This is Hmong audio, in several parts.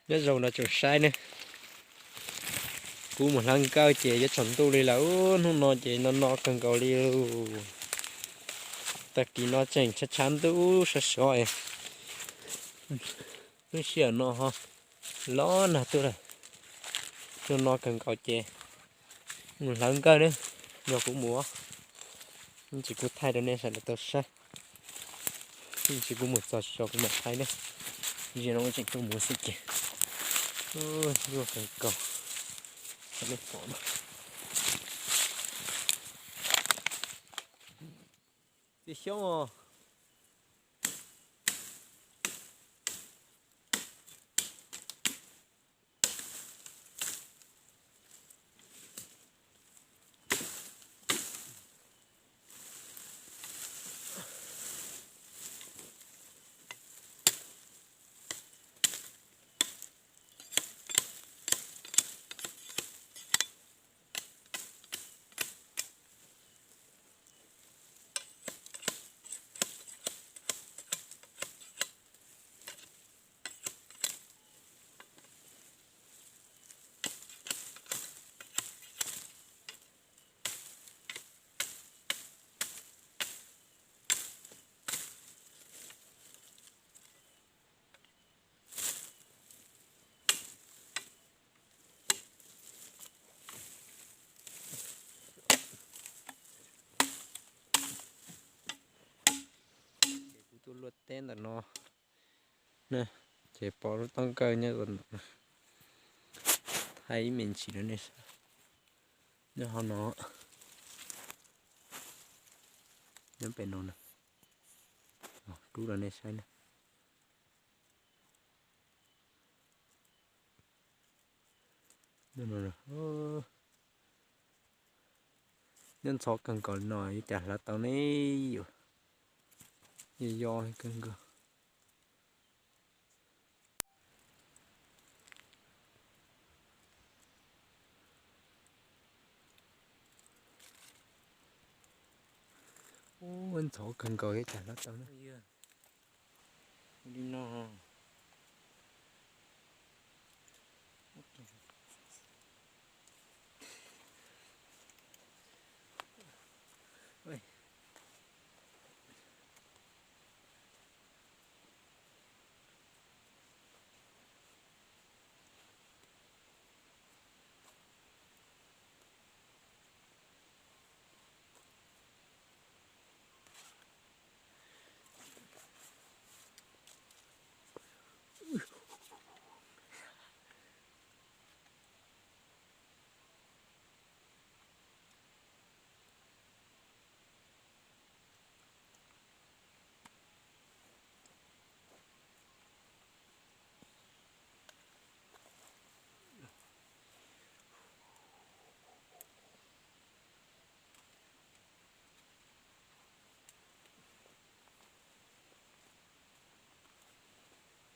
Nyob zoo no tsoom saib ne, kuv mus hlawv nkawj ces yuav tsaus ntuj li lawm, hnub no ces no no kawg nkaus li lauj. Tag kis no tseem tshav tshav ntuj sov sov, lub sij hawm no ho los nag tuaj lawm. No no kawg nkaus ces mus hlawv nkawj na, yog kuv mus, ib ntsis kuv thaij rau nej sawv daws tau saib. Ib ntsis kuv mus txog tsis txog kuv mam thaij na. Ziag no kuv tseem tuaj mus xwb ces nyuaj kawg nkaus. Tib xyoob os. Ces kuv tuaj luaj teb ntawm no na, ces pom lub toob kawj nyob ntawm no, thaij ib me ntsis rau nej saib. Nyob hauv no, nyob pem no na, rub rau nej saib na. Nyob ntxhov kawg nkaus li no yuav cas hlawv tau ne yom. Yog yog kawg nkaus. Ub, ntxhov kawg nkaus thiab cas hlawv tau na. Li no.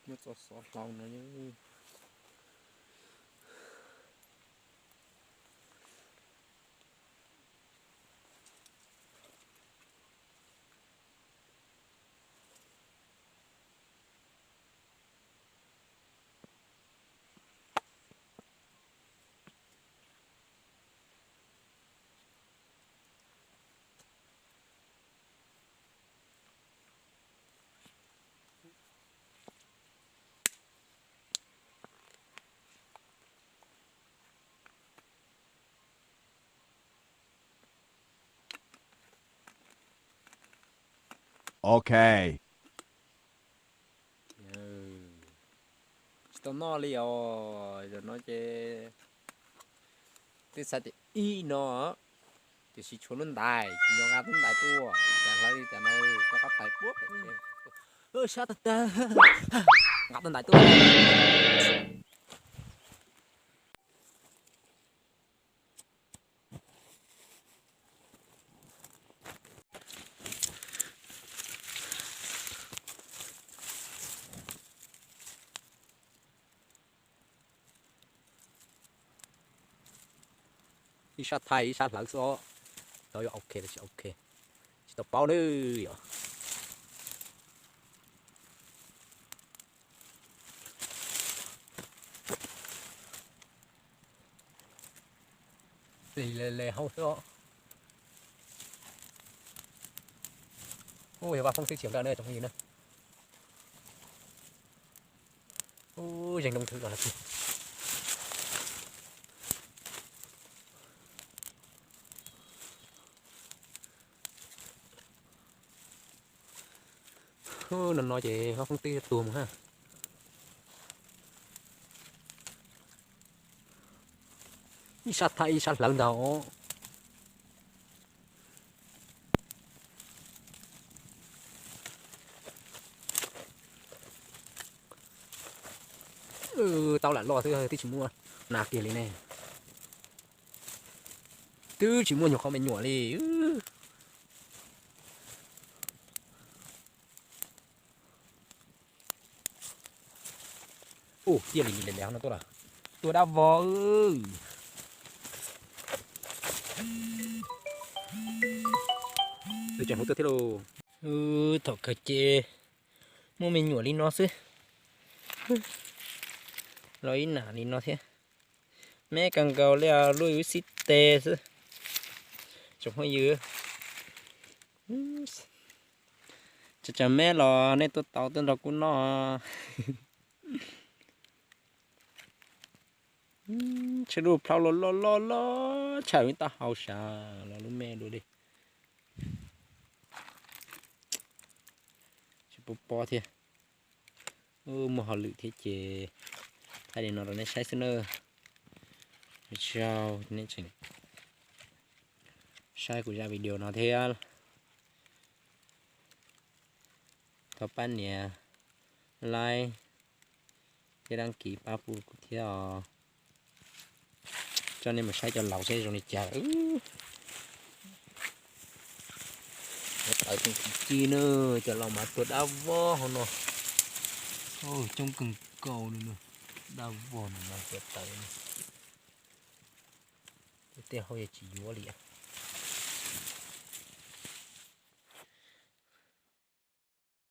Muab txoj xov hlau no. Ok. Tsis tau noj li os, zaum no ces twb xav tias ib no, tiam sis tshuav lub ntais, tsis nco nqa lub ntais tuaj, cas hlawv li cas no, rov qab pais puag pem tsev. Sab tag tag, nqa lub ntais tuaj. Ib sab thaij ib sab hlawv xwb os. Tau yuav ok los tsis ok, tsis tau paub nawb yom. Le hauv xwb os. Ua yog vaj phooj xwb tsis nqa na tsoom phooj ywg na. Ub, zeeg loo thwm los lawm tiag. No no ces vaj phooj twb tuag mus na. Ib sab thab ib sab hlawv ntag os. Tau lam loj xwb twb tsis muaj nas kiag li ne. Twb tsis muaj nyuag qhov me nyuam li. Ua ciaj li li lawm no tuaj lawm. Tuaj dab vog. Tseem hu tuaj thiab lauj. Thaum kawg ces muaj me nyuam li no xwb. Los ib nam li no thiab. Me kawg nkaus li luaj ib xib teg xwb. Tsoom phooj ywg, tsam tsam me los nej tuaj tau tuaj nrog kuv noj. Tshav lub plhaub loj loj loj loj tshaj ib taub hau sav los lub me dua li. Tsis pub pob thiab. Muaj hauj lwm thiab ces thaij li no rau nej saib xwb nawb. Ua tsaug nej tseem saib kuv zaj video no thiab. Thov pab nias like thiab đăng ký pab pub kuv thiab os. Coj nej mus saib cov laus seb zoo li cas. Tawv tseem ci ci na, cov laus mas tuag dab vog hauv no. Coob kawg nkaus li, dab vog no mas cov tawv. Tej hauv yog tsis yuav li.